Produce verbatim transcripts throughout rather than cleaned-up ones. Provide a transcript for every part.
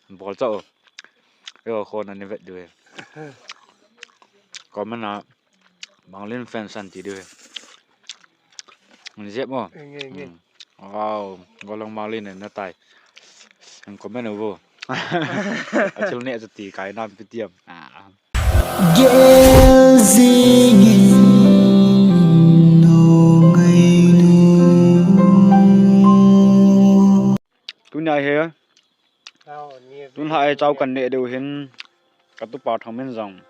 Bol chau. Yo, khon ani vet diu he. Comment a Manglin fan san ti diu he. Nge jep mo. Nge, nge. Hmm. Wow, Golhang Manglin ne na tai. Ang comment u vo. Achil ne ati kai nam pitiam. Ah. Gel jingin nu ngailu. Tunia hi Tun ha e chau kan neh diu hin, ka tupa Thangmin jong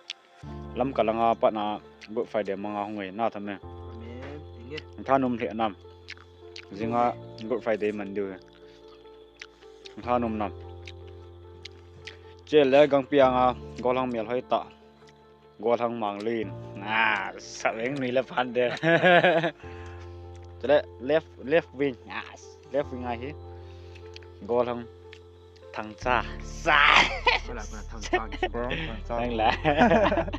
Lamka langa pat na Good Friday manga hung e na tham e. Amen. Inge. Thanom lheh nam. Jinga Good Friday man diu hi. Thanom nam. Chele Gangpiang a Golhang mel hoi ta. Golhang Manglin. Ah, sa wing nui le phan de. Chule left, left wing. Ah, left wing ahi. Golhang Thangcha. Sa. Wala ko na Thangcha. Thangcha. Nang la.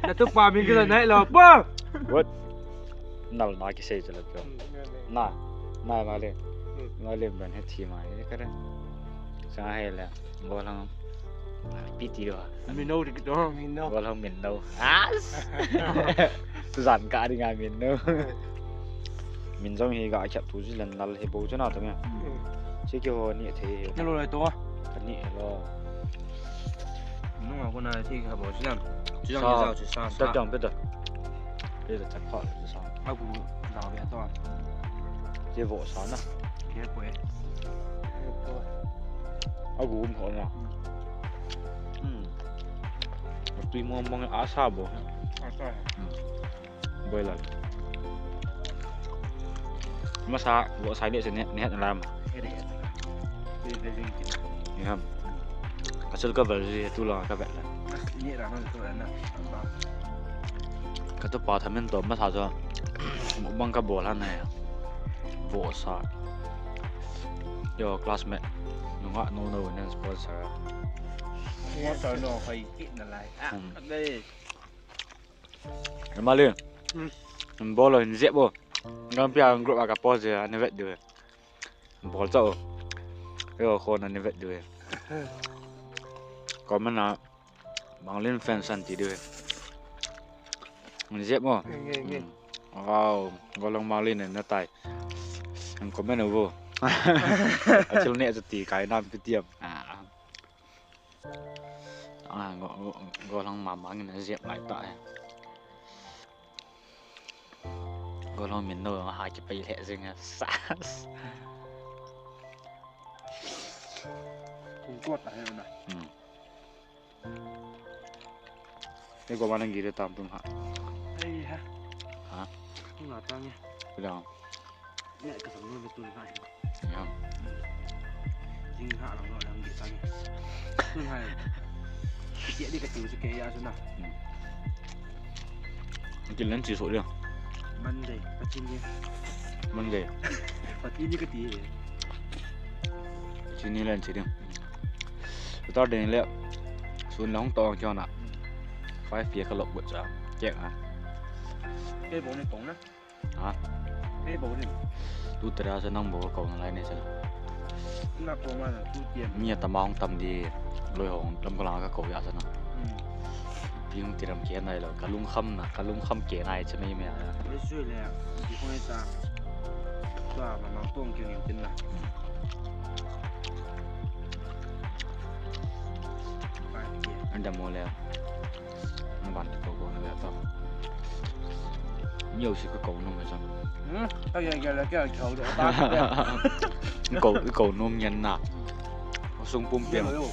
Na tupa min kila nai lo pa. What? Nal na kisei chule pa. Hmm, nal, nal. Na, na, na le. Hmm. Na le ban he thi ma he ka re. Sa he le. Golhang. Piti lo. Min no dik to. Min no. Golhang Min no. As. Jan ka ding a Min no. Min jong hi ga khat tu ji lan nal he bo chu na ta me. Hmm. Chi ki ho ni thei he. Ni lo lai to. Ani lo. Nunga ko na thi ka bo chi lam. Chi jong sa, ni jao chi sa, sa sa. Jang pe da. Pe da chak pha chi sa. A gu da be to. Che vo sa na. Ke po e. A gu um ho na. Hmm. Tui mong mong a sa bo. A sa. Hmm. Boiler. Masa, vo sai le se ne, ne lam. Ni ham. Ka sul ka vel ji tu la ka vet la. Ni ra no tu na. Ka tupa Thangmin to masa jo. Mukbang ka bol han ne. Vo sa. Yo classmate. Nunga no no nan sponsor. Sponsor no khai kit na lai. Ah, hmm. Dei. Mali. Hmm. Bol lo hin jep bo. Gangpiang group a ka post je ani vet diu. Bol chau. Yo, khon ani vet diu. Comment a Manglin fan san ti diu. Nge jep mo. Nge, nge. Hmm. Wow, Golhang Manglin ne na tai. Ang comment u vo. Achil ne ati kai nam pitiam. Ah. Ah, go, go, Golhang mama ngin a jep lai ta e. Golhang Min no ha ki pai le jing a. Sas. Kung kuat ta he na. Hmm. Te go manang gire tam tum ha. Ai ha. Ha? Kung na tang e. Pila. Nge ka sam no me tun hai. Ya. Jing ha lang no lang di sang. Tun hai. Ki di ka tu se ke ya su na. Hmm. Ki len chi so dia. Monday, Pathin ni. Monday. Pathin ni ka ti. Pathin ni len chi dia. Saturday le sun la hung to ang kyo na. Five P M ka lok but cha. Kek na. Ke bo ni tong na. Ha? Ei, bou ding. Tu tera sa nang bou ka kou nalai ne sa. Na kou ma na tu tiam. Mi atam a hung tam di. Loi hung tam ka lang ka kou ya sa na. Hmm. Pi hung tiram ke nai lo. Ka lungkham na, ka lungkham ke nai cha mei mei a. Loi sui le. Di hung ta. Tua ma ma tong ke ngin tin na. Hmm. Anda mo le. Ban kou kou na le ta. Nhiều sự có cầu nông hay sao? Hmm, ta ya ya la kya chau de ta. Cầu, cầu nông nhan na. Sung pum piang.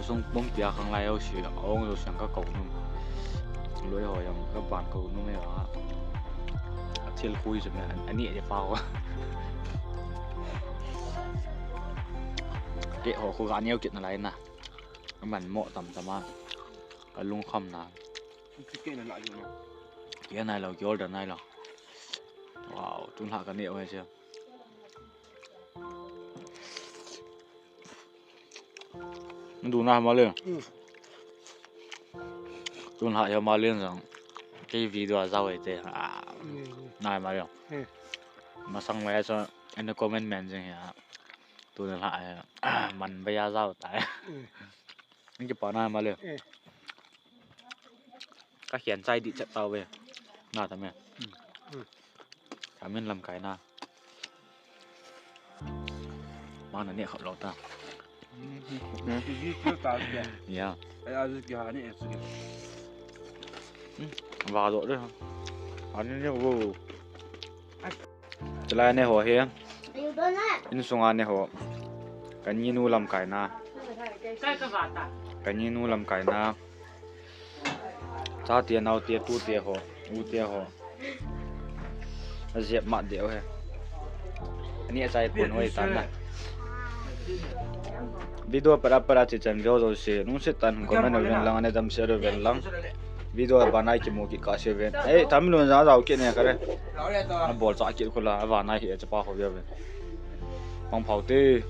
Sung pum pia khang lai au si, ong lo sang ka kou nung. Loi ho yang ka ban kou nung e a. Thil khui se me ani e pao. Ke ho khu ga neo kit na lai na. Ka man mo tam tam a. Ka lungkham na. Ke na la yo na. Ke nai lo, ke order nai lo. Wow, tun ha ka ne o he se. Du na ma le. Hmm. Tun ha yo ma le jang. Ke video a jao e te. Ah. Hmm. Nai ma le. Hmm. Ma sang le so, en comment men jing ya. Tuna la, eh, man ba ya zau ta. Inki pa na ma le. Ka khian chai di chat tau ve. Na ta me. Kamin lamkai na. Mang na ne khop lo ta. Ya. Va do de. Ani ne wo. Chulai ne ho hi. Insunga ne ho. Kaninu lamkai na. Kaninu lamkai na. Chate naote tute ho. Ute ho. Ajep ma deu he. Ani achai kun hoi tan na. Video para para chi chan video jo se. Nung se tan comment ven lang, ani dam se ven lang. Video ba nai ki mu ki ka se ven. Ei, tam lun ja jao ki ne ka re. A bol cha ki khula, a ba nai hi cha pa ho ve ve. Pang phau te.